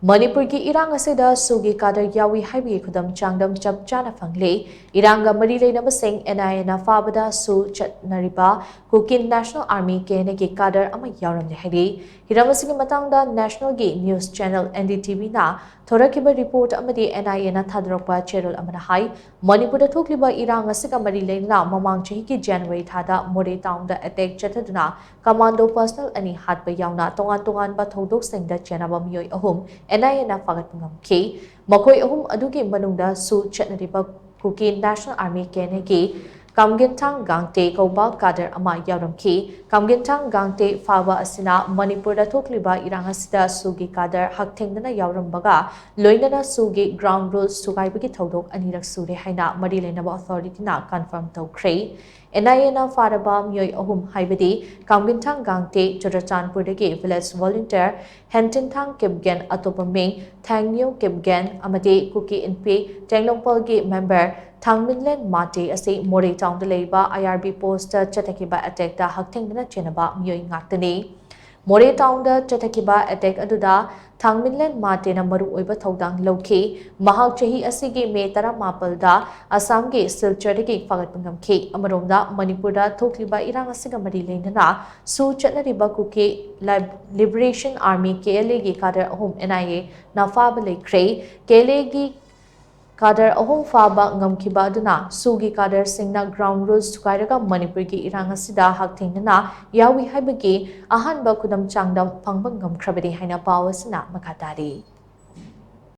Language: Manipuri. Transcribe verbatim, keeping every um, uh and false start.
ꯃꯅꯤꯄꯨꯔꯒꯤ ꯏꯔꯥꯡ ꯑꯁꯤꯗ ꯁꯨꯒꯤ ꯀꯥꯗꯔ ꯌꯥꯎꯏ ꯍꯥꯏꯕꯒꯤ ꯈꯨꯗꯝ ꯆꯥꯡꯗꯝ ꯆꯞ ꯆꯥꯅ ꯐꯪꯂꯦ꯫ ꯏꯔꯥꯡꯒ ꯃꯔꯤ ꯂꯩꯅꯕꯁꯤꯡ N I A ꯅ ꯐꯥꯕꯗ ꯁꯨ ꯆꯠꯅꯔꯤꯕ ꯀꯨꯀꯤ National Army K N A ꯒꯤ ꯀꯥꯗꯔ ꯑꯃ ꯌꯥꯎꯔꯝꯂꯦ ꯍꯥꯏꯔꯤ꯫ ꯍꯤꯔꯝ ꯑꯁꯤꯒꯤ ꯃꯇꯥꯡꯗ National ꯒꯤ news channel N D T V ꯅ ꯊꯣꯔꯛꯈꯤꯕ report ꯑꯃꯗꯤ N I A ꯅ ꯊꯥꯗꯣꯔꯛꯄ ꯆꯦꯔꯣꯜ ꯑꯃꯅ ꯍꯥꯏ, ꯃꯅꯤꯄꯨꯔꯗ ꯊꯣꯛꯂꯤꯕ ꯏꯔꯥꯡ ꯑꯁꯤꯒ ꯃꯔꯤ ꯂꯩꯅꯅ ꯃꯃꯥꯡ ꯆꯍꯤꯒꯤ January ꯊꯥꯗ ꯃꯣꯔꯦ town ꯗ attack ꯆꯠꯊꯗꯨꯅ commando personnel ꯑꯅꯤ ꯍꯥꯠꯄ ꯌꯥꯎꯅ ꯇꯣꯉꯥꯟ ꯇꯣꯉꯥꯟꯕ ꯊꯧꯗꯣꯛꯁꯤꯡꯗ ꯆꯦꯟꯅꯕ ꯃꯤꯑꯣꯏ ꯑꯍꯨꯝ N I A ꯅ ꯐꯥꯒꯠꯄ ꯉꯝꯈꯤ꯫ ꯃꯈꯣꯏ ꯑꯍꯨꯝ ꯑꯗꯨꯒꯤ ꯃꯅꯨꯡꯗ ꯁꯨ ꯆꯠꯅꯔꯤꯕ ꯀꯨꯀꯤ National Army K N A ꯒꯤ ꯀꯝꯒꯤꯟꯊꯥꯡ ꯒꯥꯡꯇꯦ ꯀꯧꯕ ꯀꯥꯗꯔ ꯑꯃ ꯌꯥꯎꯔꯝꯈꯤ꯫ ꯀꯝꯒꯤꯟꯊꯥꯡ ꯒꯥꯡꯇꯦ ꯐꯥꯕ ꯑꯁꯤꯅ ꯃꯅꯤꯄꯨꯔꯗ ꯊꯣꯛꯂꯤꯕ ꯏꯔꯥꯡ ꯑꯁꯤꯗ ꯁꯨꯒꯤ ꯀꯥꯗꯔ ꯍꯛꯊꯦꯡꯅꯅ ꯌꯥꯎꯔꯝꯕꯒ ꯂꯣꯏꯅꯅ ꯁꯨꯒꯤ ground rules ꯊꯨꯒꯥꯏꯕꯒꯤ ꯊꯧꯗꯣꯛ ꯑꯅꯤꯔꯛ ꯁꯨꯔꯦ ꯍꯥꯏꯅ ꯃꯔꯤ ꯂꯩꯅꯕ authority ꯅ confirm ꯇꯧꯈ꯭ꯔꯦ꯫ N I A ꯅ ꯐꯥꯔꯕ ꯃꯤꯑꯣꯏ ꯑꯍꯨꯝ ꯍꯥꯏꯕꯗꯤ ꯀꯝꯒꯤꯟꯊꯥꯡ ꯒꯥꯡꯇꯦ, ꯆꯨꯔꯆꯥꯟꯄꯨꯔꯗꯒꯤ village volunteer, ꯍꯦꯟꯊꯤꯟꯊꯥꯡ ꯀꯤꯞꯒꯦꯟ, ꯑꯇꯣꯞꯄ ꯃꯤꯡ ꯊꯦꯡꯅ꯭ꯌꯨ ꯀꯤꯞꯒꯦꯟ, ꯑꯃꯗꯤ ꯀꯨꯀꯤ ꯏꯟꯄꯤ ꯇꯦꯡꯅꯧꯄꯜꯒꯤ member ꯊꯥꯡꯃꯤꯟꯂꯦꯟ ꯃꯥꯇꯦ ꯑꯁꯤ ꯃꯣꯔꯦ town ꯗ ꯂꯩꯕ I R B post ꯇ ꯆꯠꯊꯈꯤꯕ attack ꯇ ꯍꯛꯊꯦꯡꯅꯅ ꯆꯦꯟꯅꯕ ꯃꯤꯑꯣꯏ ꯉꯥꯛꯇꯅꯤ꯫ ꯃꯣꯔꯦ town ꯗ ꯆꯠꯊꯈꯤꯕ attack ꯑꯗꯨꯗ ꯊꯥꯡꯃꯤꯟꯂꯦꯟ ꯃꯥꯇꯦꯅ ꯃꯔꯨꯑꯣꯏꯕ ꯊꯧꯗꯥꯡ ꯂꯧꯈꯤ꯫ ꯃꯍꯥꯛ ꯆꯍꯤ ꯑꯁꯤꯒꯤ May ꯇꯔꯥꯃꯥꯄꯜꯗ ꯑꯁꯥꯝꯒꯤ ꯁꯤꯜꯆꯔꯗꯒꯤ ꯐꯥꯒꯠꯄ ꯉꯝꯈꯤ꯫ ꯑꯃꯔꯣꯝꯗ, ꯃꯅꯤꯄꯨꯔꯗ ꯊꯣꯛꯂꯤꯕ ꯏꯔꯥꯡ ꯑꯁꯤꯒ ꯃꯔꯤ ꯂꯩꯅꯅ ꯁꯨ ꯆꯠꯅꯔꯤꯕ ꯀꯨꯀꯤ Lib-, Liberation Army, K L A ꯒꯤ ꯀꯥꯗꯔ ꯑꯍꯨꯝ N I A ꯅ ꯐꯥꯕ ꯂꯩꯈ꯭ꯔꯦ꯫ K L A ꯒꯤ ꯀꯥꯗꯔ ꯑꯍꯨꯝ ꯐꯥꯕ ꯉꯝꯈꯤꯕ ꯑꯗꯨꯅ ꯁꯨꯒꯤ ꯀꯥꯗꯔꯁꯤꯡꯅ ground rules ꯊꯨꯒꯥꯏꯔꯒ ꯃꯅꯤꯄꯨꯔꯒꯤ ꯏꯔꯥꯡ ꯑꯁꯤꯗ ꯍꯛꯊꯦꯡꯅꯅ ꯌꯥꯎꯏ ꯍꯥꯏꯕꯒꯤ ꯑꯍꯥꯟꯕ ꯈꯨꯗꯝ ꯆꯥꯡꯗꯝ ꯐꯪꯕ ꯉꯝꯈ꯭ꯔꯕꯅꯤ ꯍꯥꯏꯅ ꯄꯥꯎ ꯑꯁꯤꯅ ꯃꯈꯥ ꯇꯥꯔꯤ꯫